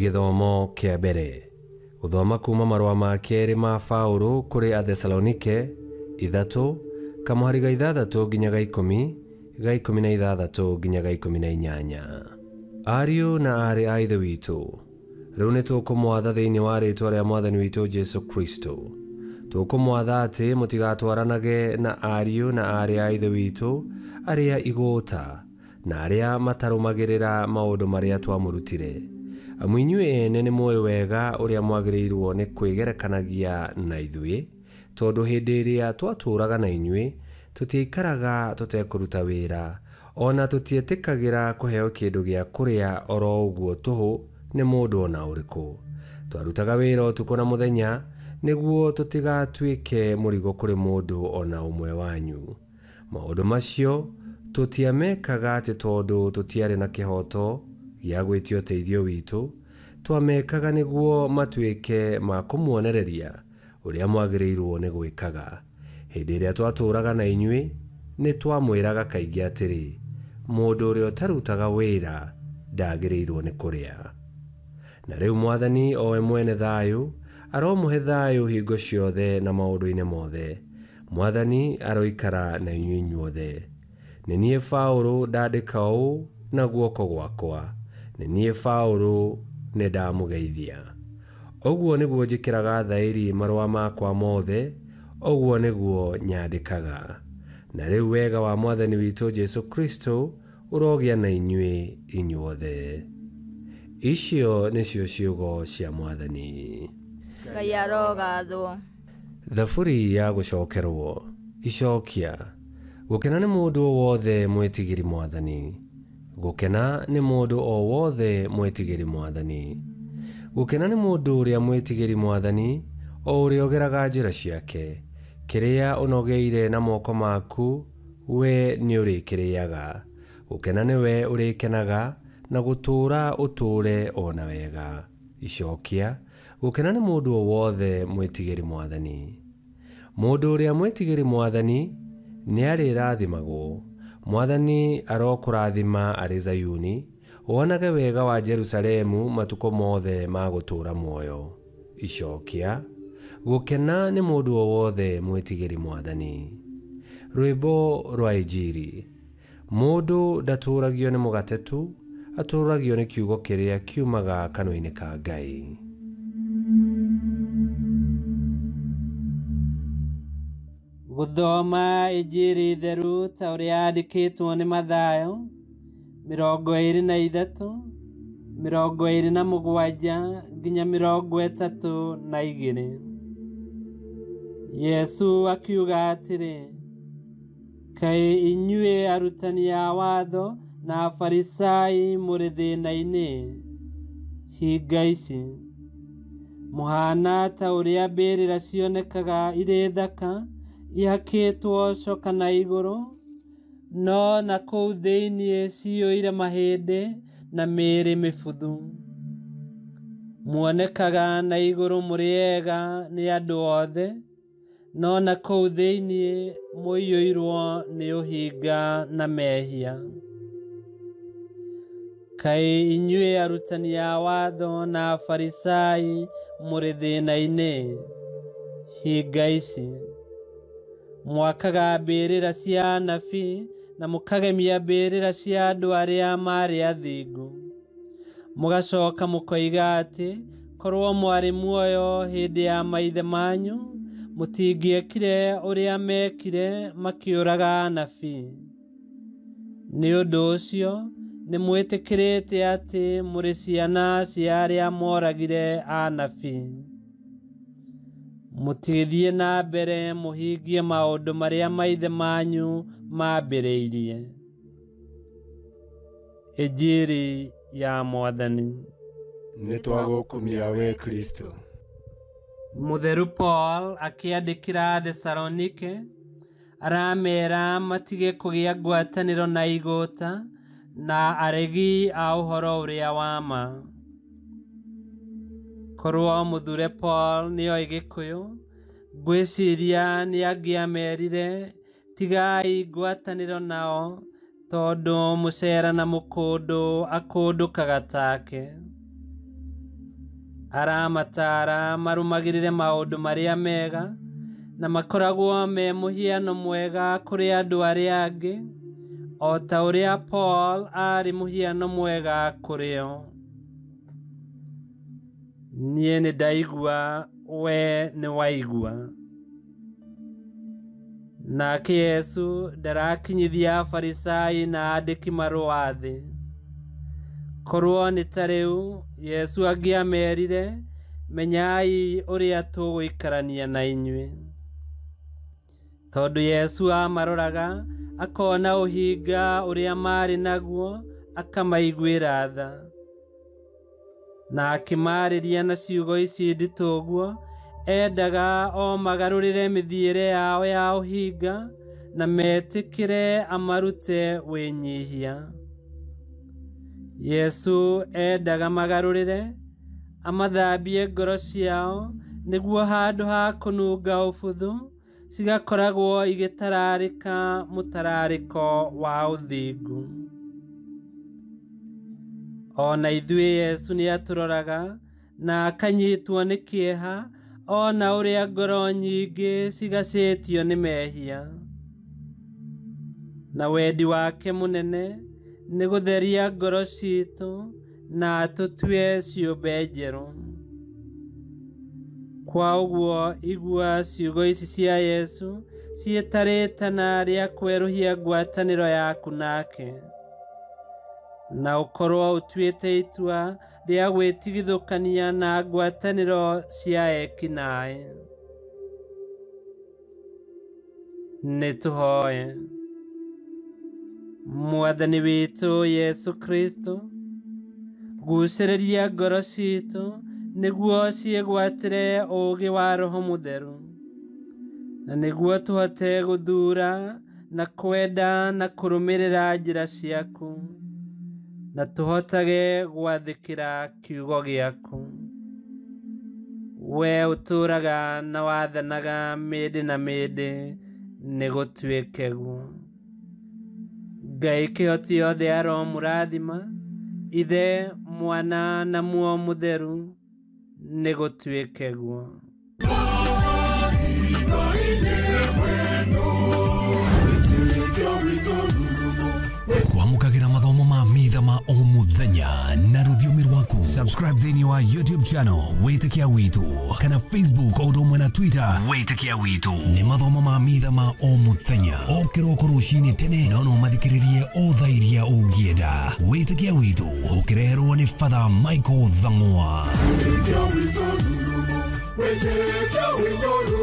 Gĩthomo kĩa mbere. Gũthoma kuma marũa ma kerĩ ma Paũlũ kũrĩ Athesalonike 3 kamũhari ga 6 nginya ga 10 ga 16 nginya ga 18. Ariũ na aarĩ a Ithe witũ, rĩu nĩ tũkũmwatha thĩinĩ wa rĩĩtwa rĩa Mwathani witũ Jesũ Kristo. Tũkũmwatha atĩ mũtigatwaranage na ariũ na aarĩ a Ithe witũ arĩa igũũta na arĩa matarũmagĩrĩra maũndũ marĩa twamũrutire. Amu inyuĩ ene nĩ mũĩ wega ũrĩa mwagĩrĩirwo nĩ kwĩgerekanagia na ithuĩ, tondũ hĩndĩ ĩrĩa twatũũraga na inyuĩ tũtiaikaraga tũtekũruta wĩra, ona tũtietĩkagĩra kũheo kĩndũ gĩa kũrĩa oro ũguo tũhũ nĩ mũndũ ona ũrĩkũ. Twarutaga wĩra ũtukũ na mũthenya nĩguo tũtigatuĩke mũrigo kũrĩ mũndũ ona ũmwe wanyu. Maũndũ macio tũtiamekaga atĩ tondũ tũtiarĩ na kĩhooto gĩa gwĩtia ũteithio witũ, twamekaga nĩguo matuĩke ma kũmuonereria ũrĩa mwagĩrĩirwo nĩ gwĩkaga. Hĩndĩ ĩrĩa twatũũraga na inyuĩ nĩ twamwĩraga kaingĩ atĩrĩ, mũndũ ũrĩa ũtarutaga wĩra ndagĩrĩirwo nĩ kũrĩa. Na rĩu Mwathani o we mwene thayũ aromũhe thayũ hingo ciothe na maũndũ-inĩ mothe. Mwathani aroikara na inyuĩ inyuothe. Nĩ niĩ Paũlũ ndandĩka ũũ na guoko gwakwa. Nĩ niĩ Paũlũ nĩ ndamũgeithia. Ũguo nĩguo njĩkĩraga thaĩri marũa makwa mothe, ũguo nĩguo nyandĩkaga. Na rĩu wega wa Mwathani witũ Jesũ Kristo ũrogĩa na inyuĩ inyuothe. Icio nĩcio ciugo cia Mwathani. Ngai arogathwo. Thaburi ya gũcokerwo. Icokia. Gũkena nĩ mũndũ o wothe mwĩtigĩri Mwathani. Gũkena nĩ mũndũ o wothe mwĩtigĩri Mwathani. Gũkena nĩ mũndũ ũrĩa mwĩtigĩri Mwathani, o ũrĩa ũgeraga njĩra ciake. Kĩrĩa ũnogeire na moko maku, we nĩũrĩkĩrĩaga. Gũkena nĩwe ũrĩkenaga na gũtũũra ũtũũre o na wega. Icokia. Gũkena nĩ mũndũ o wothe mwĩtigĩri Mwathani. Mũndũ ũrĩa mwĩtigĩri Mwathani nĩarĩrathimagwo. Mwathani arokũrathima arĩ Zayuni, wonage wega wa Jerusalemu matukũ mothe ma gũtũũra muoyo. Icokia. Gũkena nĩ mũndũ o wothe mwĩtigĩri Mwathani. Rwĩmbo rwa Injiri. Mũndũ ndatũũragio nĩ mũgate tu, atũũragio nĩ kiugo kĩrĩa kiumaga kanua-inĩ ka Ngai. Gũthoma Injiri theru ta ũrĩa yandĩkĩtwo nĩ Mathayo 23 27 nginya 32. Yesu akiuga atĩrĩ, kaĩ inyuĩ arutani a watho na Afarisai mũrĩ thĩna-inĩ, hinga ici! Mũhaana ta ũrĩa mbĩrĩra cionekaga irĩ thaka ihakĩtwo coka na igũrũ, no na kũu thĩinĩ ciyũire mahĩndĩ na mĩĩrĩ mĩbuthu. Muonekaga na igũrũ mũrĩ ega nĩ andũ othe, no na kũu thĩinĩ mũiyũirwo nĩ ũhinga na mehia. Kaĩ inyuĩ arutani a watho na Afarisai mũrĩ thĩna-inĩ, hinga ici! Mwakaga mbĩrĩra cia anabii na mũkagemia mbĩrĩra cia andũ arĩa maarĩ athingu. Mũgacoka mũkoiga atĩ korwo mwarĩ muoyo hĩndĩ ya maithe manyu, mũtingĩekire ũrĩa meekire makĩũraga anabii. Nĩ ũndũ ũcio nĩmwĩtĩkĩrĩte atĩ mũrĩ ciana cia arĩa mooragire anabii. Mũtigĩthiĩ na mbere mũhingie maũndũ marĩa maithe manyu maambĩrĩirie. Injiri ya Mwathani. Nĩtwagũkumia we Kristo. Mũtheru Paul akĩandĩkĩra Thesalonike aramera matige kũgĩa ngwatanĩro na igũũta na aregi a ũhoro ũrĩa wa ma. Korwo mũthure Paul nĩoĩ Gĩkũyũ, ngwĩciria nĩangĩamerire tigai ngwatanĩro nao tondũ mũcera na mũkũndũ akũndũkaga take. Aramataara marũmagĩrĩre maũndũ marĩa mega na makoragwo me mũhiano mwega kũrĩ andũ arĩa angĩ, o ta ũrĩa Paul aarĩ mũhiano mwega kũrĩ o. Niĩ nĩ ndaigua, we nĩ waigua. Nake Yesu ndarakinyithia Afarisai na andĩki marũa thĩ. Korwo nĩ ta rĩu Yesu angĩamerire, menyai ũrĩa tũgũikarania na inyuĩ. Tondũ Yesu amaroraga akona ũhinga ũrĩa marĩ naguo, akamaiguĩra tha. Na akĩmaarĩria na ciugo ici nditũ ũguo, endaga o magarũrĩre mĩthiĩre yao ya ũhinga na metĩkĩre amarute wĩnyihia. Yesu endaga magarũrĩre, amathambie ngoro ciao, nĩguo handũ ha kũnunga ũbuthu cigakoragwo igĩtararĩka mũtararĩko wa ũthingu. O na ithuĩ Yesu nĩatũroraga na akanyitwo nĩ kĩeha ona ũrĩa ngoro nyingĩ cigacĩtio nĩ mehia. Na wendi wake mũnene nĩ gũtheria ngoro citũ na atũtue ciũmbe njerũ. Kwa ũguo igua ciugo ici cia Yesu ciĩtarĩtana rĩa kwerũhia ngwatanĩro yaku nake, na ũkorwo ũtuĩte itua rĩa gwĩtigithũkania na ngwatanĩro cia ekinaĩ. Nĩtũhoe. Mwathani witũ Yesu Kristo, gucĩrĩria ngoro citũ nĩguo ciĩgwatĩre ũũgĩ wa Roho Mũtheru, na nĩguo tũhote gũthuura na kwenda na kũrũmĩrĩra njĩra ciaku, na tũhotage gwathĩkĩra kiugo gĩaku. We ũtũũraga na wathanaga mĩndĩ na mĩndĩ, nĩgũtuĩke guo. Ngai kĩhoti yothe aromũrathima, Ithe, Mwana na Muoyo Mũtheru, nĩgũtuĩke guo. Kwamũkagĩra mathomo ma mitha ma o mũthenya na rũthiomi rwaku. Subscribe thĩinĩ wa YouTube channel Wĩtĩkia Witũ kana Facebook o ũndũ ũmwe na Twitter Wĩtĩkia Witũ. Nĩ mathomo ma mitha ma o mũthenya o kĩroko rũcinĩ tene, no no mathikĩrĩrie o thaa iria ũngĩenda. Wĩtĩkia Witũ ũkĩreherwo nĩ Father Michael Thang'wa. Wĩtĩkia witũ, wĩtĩkia witũ.